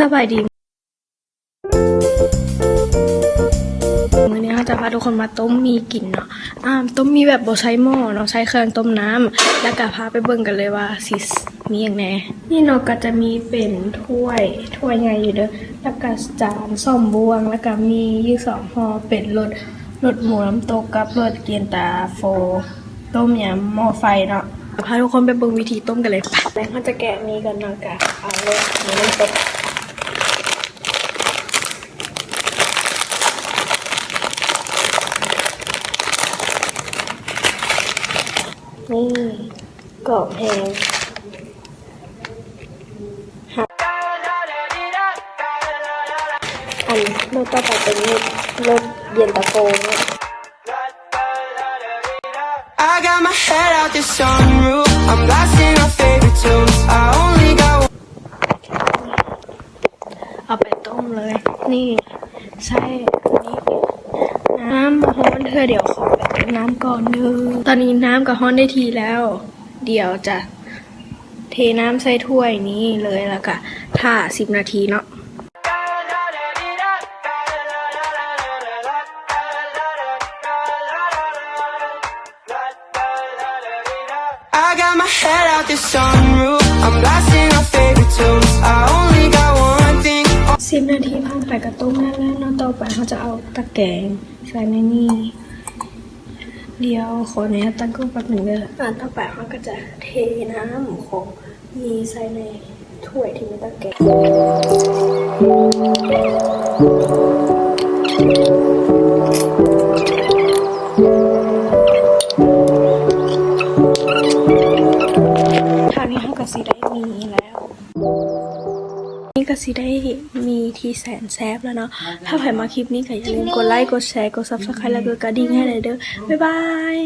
ສະບາຍດີ ມື້ນີ້ເຮົາຈະພາທຸກຄົນມາຕົ້ມໝີ່ກິນເນາະ. ອາ ຕົ້ມໝີ່ແບບບໍ່ໃຊ້ໝໍ້ເນາະ, ໃຊ້ເຄື່ອງຕົ້ມນ້ຳ ແລ້ວກະພາໄປເບິ່ງກັນເລີຍວ່າຊິມີຫຍັງແດ່. ນີ້ເນາະ ກະຈະມີເປັນຖ້ວຍ, ຖ້ວຍໃຫຍ່ຢູ່ເດີ, ແລ້ວກະຈານ ສອງບ່ວງ, ແລ້ວກະມີຢູ່ສອງຫໍ່ ເປັນລົດ, ລົດໝູນ້ຳຕົກກັບລົດເຢັນຕາໂຟ ຕົ້ມຍຳໝໍ້ໄຟເນາະ. ພາທຸກຄົນໄປເບິ່ງວິທີຕົ້ມກັນເລີຍ. ໄປ ແລ້ວເຮົາຈະແກະໝີ່ກ່ອນເນາະ, ກະເອົາລົດໝູນ້ຳຕົກ ນີ້ ກອບແຮງ. ອັນ ລົດຕໍ່ໄປເປັນລົດເຢັນຕາໂຟເນາະ. I got my head out the sunroof. I'm blasting our favorite tunes. I only got ເອົາໄປຕົ້ມເລີຍ. ນີ້ ໃສ່ນີ້ ນ້ຳຮ້ອນເທື່ອດຽວ, ຂໍໄປຕົ້ມນ້ຳກ່ອນເດີ. ຕອນນີ້ນ້ຳກໍຮ້ອນໄດ້ທີ່ແລ້ວ, ດຽວຈະເທນ້ຳໃສ່ຖ້ວຍນີ້ເລີຍ ແລ້ວກະຖ້າສິບນາທີເນາະ. I got my head out the sunroof. I'm blasting our favorite tunes. I only got one thing. ສິບນາທີຜ່ານໄປກໍຕົ້ມໄດ້ແລ້ວເນາະ. ຕໍ່ໄປເຮົາຈະເອົາຕະແກງໃສ່ໃນນີ້. ດຽວຂໍອະນຸຍາດຕັ້ງກ້ອງແປັບໜຶ່ງເດີ. ອັນຕໍ່ໄປເຮົາກໍຈະເທນ້ຳຂອງ ນີ້ໃສ່ໃນຖ້ວຍທີ່ມີຕະແກງ. ເທົ່ານີ້ເຮົາກໍຊິໄດ້ໝີ່ແລ້ວ. ນີ້ກໍຊິໄດ້ໝີ່ທີ່ແສນແຊບແລ້ວເນາະ. ຖ້າໃຜມັກຄລິບນີ້ກໍຢ່າລືມກົດໄລ ກົດແຊ ກົດ Subscribe ແລ້ວກໍກະດິ່ງໃຫ້ແດ່ເດີ. ບາຍບາຍ.